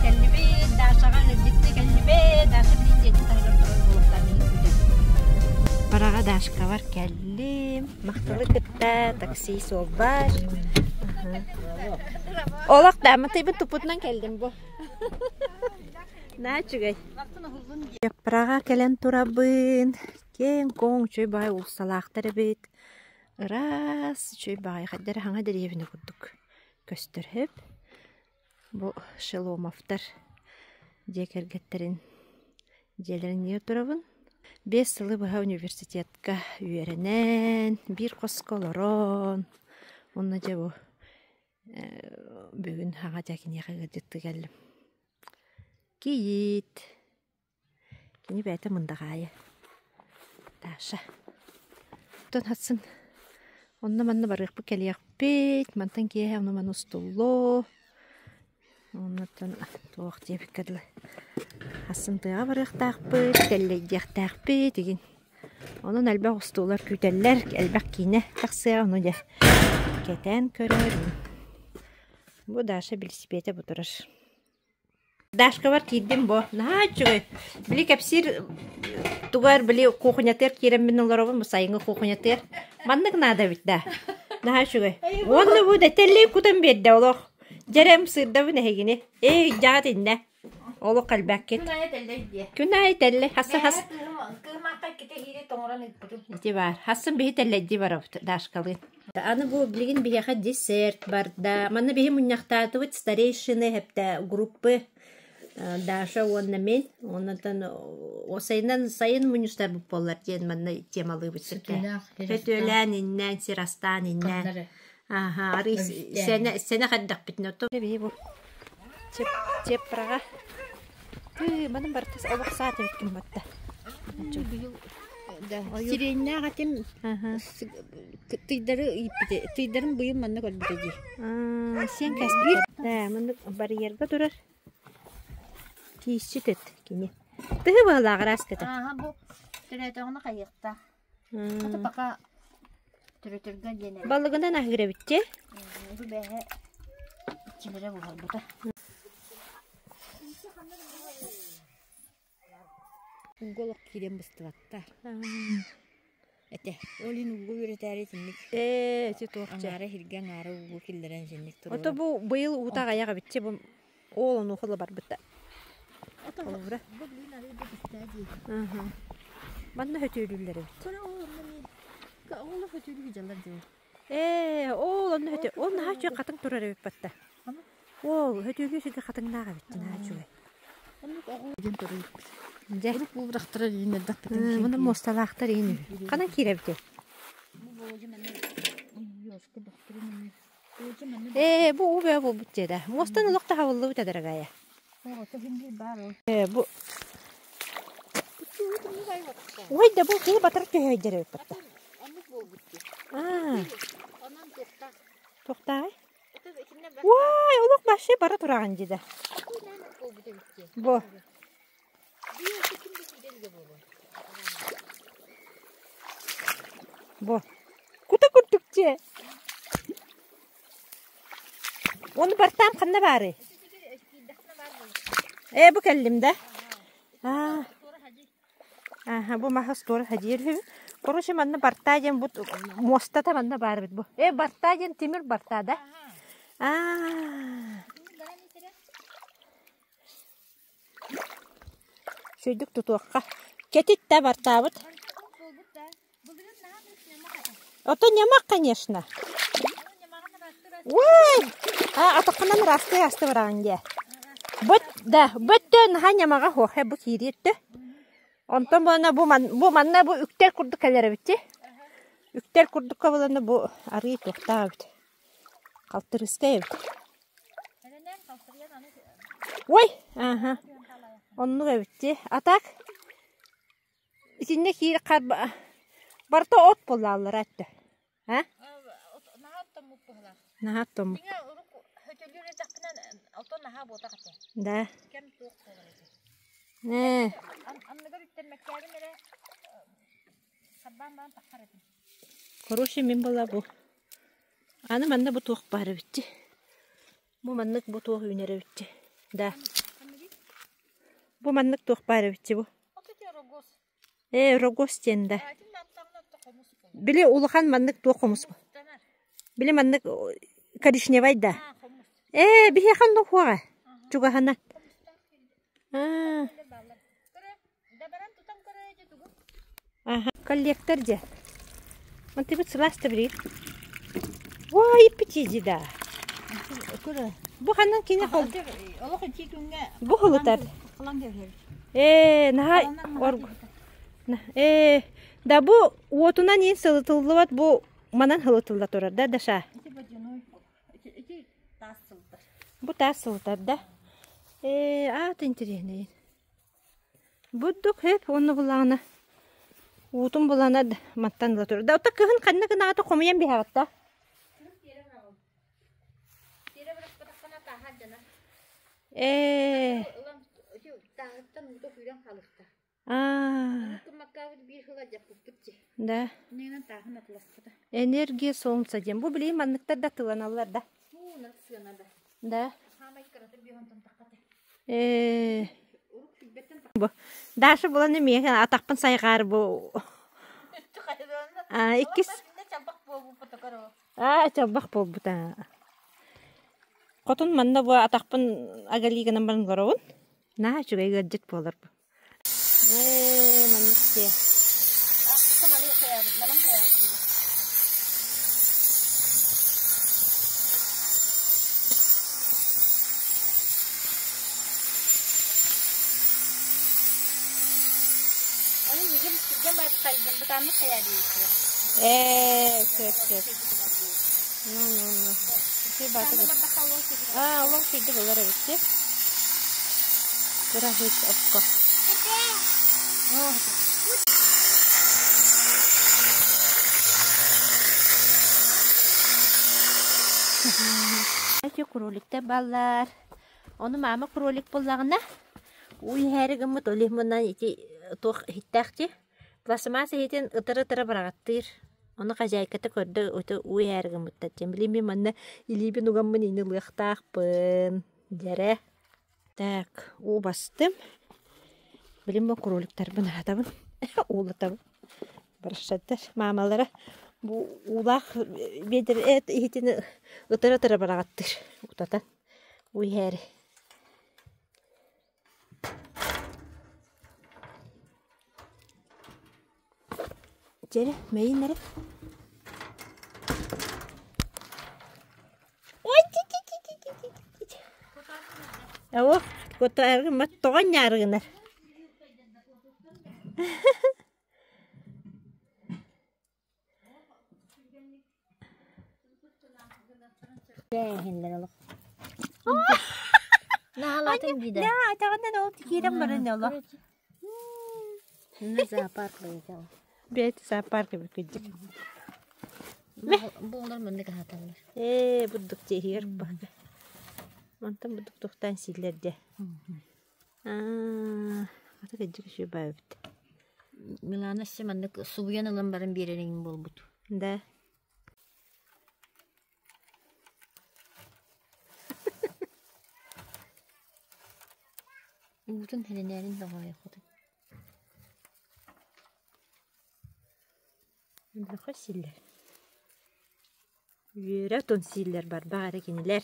Кэллибит, Дашаҕа ыалдьыттыы кэллибит. Даша билин дьиэтин таһыгар турар буолуохтаах миигин күүтэр. Бараҕа Дашкабар кэллим. Махталы кытта такси суолбар. Олох да аматыйбын туппутунан кэллим бу. Наһаа үчүгэй. Чаппараҕа кэлэн турабын. Киэҥ-куоҥ үчүгэй баҕайы уулуссалаахтар эбит. Ыраас үчүгэй баҕайы хайдах эрэ хаҥа дэриэбинэ курдук көстөр сөп. Бу Шеломовтар дьиэ кэргэттэрин дьиэлэрин ийэ турабын. 5 сылы быһа университетка үөрэнэн, биир хоско олорон, уонна дьэ бу бүгүн хаҥа дьэ киниэхэ ыалдьыттыы кэллим. Кийиит. Кини бэйэтэ мындаҕаайы. Даша. Оттон хатсын онно-манна барыахпыт кэлиэхпит, мантан киэһэ ону-маны устуллуо. Оннуттан туох диэбиккэ дылы хассын тыаҕа барыахтаахпыт, тэллэйдиэхтээхпит игин. Онон элбэх устуулар күүтэллэр, элбэх киинэ тахсыа, ону дьэ кэтээн көрөрүм. Бу Даша билисипиэтэ бу турар. Дашкабар киирдим бу. Наһаа үчүгэй. Били кэпсиир тугар били кухнятыгар киирэммин олоробун бу сайыҥҥы кухнятыгар. Маннык наада эбит да. Наһаа үчүгэй. Уонна бу тэллэй кутан биэрдэ олох. Дьэрэм сыырдабын эһигини. Эй, дьаҕат иннэ. Олох элбэккит. Күн аайы тэллэй диэ. Күн аайы тэллэй. Хасса хас. Кыымаахха иккитэ иири тоҥорон ыыппытым. Ити баар. Хассын биһи тэллэйдии барабыт Дашкалыын. Аны бу билигин биһиэхэ десерт барда. Манна биһи мунньахтаатыбыт старейшины хэптэ группы Даша уонна мин. Оннотон сайынан сайын мунньустарбыт буоллар диэн манна темалыыбыт сиргэ. Сөтүөлээн иннээн, сир астаан иннээн. Аха, арый сэнэ сэнэ хайдахпитин ото биһи бу чеп чеппраҕа тыы манын барыта олох саат эбит гымматта. Сириэннээх этим тыйдары ииппите тыйдарын быйыл манна көрбүтэ дии. Сиэн кэспит. Да, маннык барьерга турар. Тиисчит эт кини. Тыһы быһалаах ыраас кэтэ. Ааха бу төрөөтөҕүнэ хайыахтаах. Хата пока төрөтөргө диэн эрэ. Балыгынан аһыыр эбитчи. Бу бэһэ иччилэрэ буһарбыта. Ууга олох киирэн быстыбатта. Этэ. Ол иһин ууга үөрэтээри итинник Ээ, ити туох дьэ. аҥаара иһиргэ аҥаара ууга киллэрэн итинник Ото туруорар. бу быйыл уута аҕыйах эбитчи бу ол онуоха ыла барбыта. Ото Холобура. бу билин арыы да түстээ дии. Аха. Манна хөтүөлүүллэр эбит. Көрө ол онно эмиэ оҕолор хөтүөлүү сылдьаллар дии. Ээ, ол онно Ол хөтү ол наһаа үчүгэй кытта хатыҥ турар эбит батта. Ама Ол хөтүөлүү сиргэ хатыҥнаах эбит наһаа үчүгэй. Оннук оҕо диэн көрүлүкпүт. Дьэ. Урут буурахтара иин элбэхпитин Муну муосталаахтар иин үһү. Ханан киирэбитий? Бу Володя манна ёшка бохторун эмиэ. Володя манна Ээ, бу уу бөҕө буолбут дьиэ да. Муостан олох да хабыллыбыт дорогая. Оҕото хиндир баар ол. Ээ, бу Ой да бу киһи батар түһэйдэр эбит батта. Оннук буолбут дии. Аа, Онон туохтаах. туохтааҕый? Уай, олох вообще бара тураҕын дии да. Бу. Бу. Кута курдук дьиэ. Ону бартаам ханна баарый? Ээ, бу кэллим да. Аа. Аха, бу маһы остуора хадьыыр үһү. Короче, манна бартаа диэн бу муостата манна баар эбит бу. Э, бартаа диэн тимир бартаа да? Аа. Сүйдүк тутуохха. Кэтит да бартаабыт. Ото ньамах, конечно. Ой! А, атаххынан ыраастыы асты бараҕын дии. Быт да, бөттө наһаа ньамаҕа хуохэ бу киириэттэ. Онтон буолана бу, ман, бу манна бу үктэр курдук кэлэр эбит Үктэр курдукка буолана бу арыы туохтаах эбит. Халтырыска эбит. Ой! Аха. Оннук эбит дии. А так Итиннэ киир харба барыта от буоллааллара этэ. А? Наһаа оттоммут быһылаах. Наһаа оттоммут. Дьиҥэ урук хөтөлүүр этэхпинэ ото наһаа буотах этэ. Да. Кэм туох буолар этэ. Ээ. Анныгар үктэммэккээбин эрэ. Хороший мин була бу. Аны манна бу туох баар эбитчи. Бу маннык бу туох үүнэр эбитчи. Да. Бу маннык туох баар эбитчи бу. Ээ, рогоз диэн да. Били улахан маннык туох хомус бу. Били маннык коричневай да. Ээ, биһиэхэ оннук хуоҕа. Чугаһына. Аа. Аха, коллектор дьэ. Мантыбыт сылаас да билигин. Ой, иппитиди да. Бу ханан кини хол. Бу хылытар. Ээ, наһаа орг. Ээ, да бу уотунан иин сылытыллыбат бу манан хылытылла турар да Даша. Бу таас сылытар да. Ээ, аат интириэһинэйин. Бурдук хөп уонна булаҕына уутун булана мантан ыла турар. Да оттон кыһын ханна гынаҕыта хомуйан биһэҕит да? Ээ. Аа. Да. Энергия солнца диэн. Бу билигин манныктар да атыыланаллар да. Да. Ээ. Бу Даша булан эмиэ атахпын сайҕаар бу. А иккис Аа чалбах буолбута. Хотун манна бу атахпын агалигынан баран олоробун. Наһаа үчүгэй ыалдьыт буолар бу. Ээ маннык дии. Ээ, сөп, сөп. Ну, ну, ну. Аа, олох сирдик ылар эбит дии. Кыраһыт окко. Эти кроликтар баллар. Ону маама кролик буллаҕына, уу иһээри гыммыт ол иһин мунан ити туох иһиттээх дии. Пластмасса иһитин ытыра-ытыра быраҕаттыыр. Ону хозяйката көрдө уу иһээри гыммыттар диэн. Билигин мин манна илиибин угаммын ини ылыахтаахпын дьэрэ. Так, уу бастым. Билин бу кроликтарбын аһатабын, уулатабын. Барахсаттар маамалара бу уулаах биэдэр эт иһитин ытыра-ытыра быраҕаттыыр утатан уу иһээри. Дьэрэ, мэйин эрэ. Ой, Оо, кутааргыммат тоҕо анньаарыгынар. Иһиллэр олох. Наһалаатын биидэ. Атаҕынан ол киирэн баран олох. Зоопарк бэйэтэ. Бэйэтэ зоопарк эбит кырдьык. Бу олор маннык аһаталлар. Ээ, бурдук тиэһигэр баҕа. Мантан бурдук тохтоон сииллэр дьэ. Аа, ата кырдьык үчүгэй баа эбит. Милана өссө маннык субуйан ылан баран биэрэр буолбут. Да. Уутун хэринээрин доҕоойоххутун. Бөхө сииллэр. Үөрэ отун сииллэр барбах эрэ кинилэр.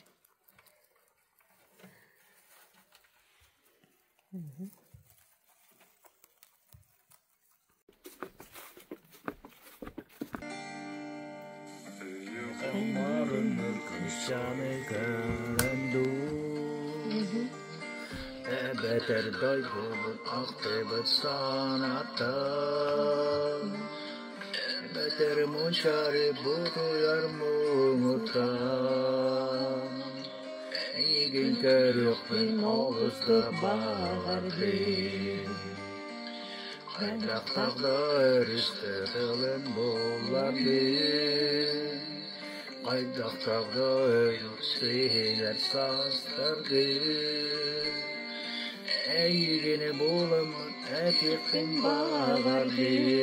Эбэтэр дойдубут ахтыбыт саната Эбэтэр мунчары бутуйар муҥуттан Эйигин көрүөхпүн олус да баҕардым Хайдахтах да өрүстэ тылым буллардым Хайдахтах да өйүк саастардым Эйигини буламмын этиэхпин баҕардым.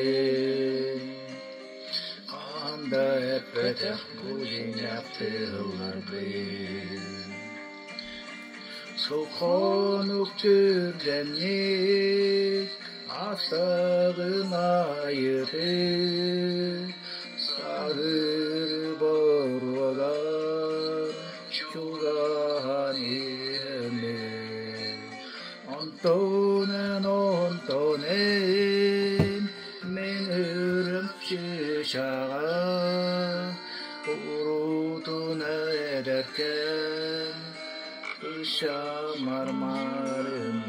Эппэтэх бу дьиҥнээх тылларбын. Сухонук түргэнник астагын айытын саһыр боруогар чугаһаан иһэммин. Онтонен онтонен мин үрүмчү чаҕа урутун эдэркэм ышамар марым.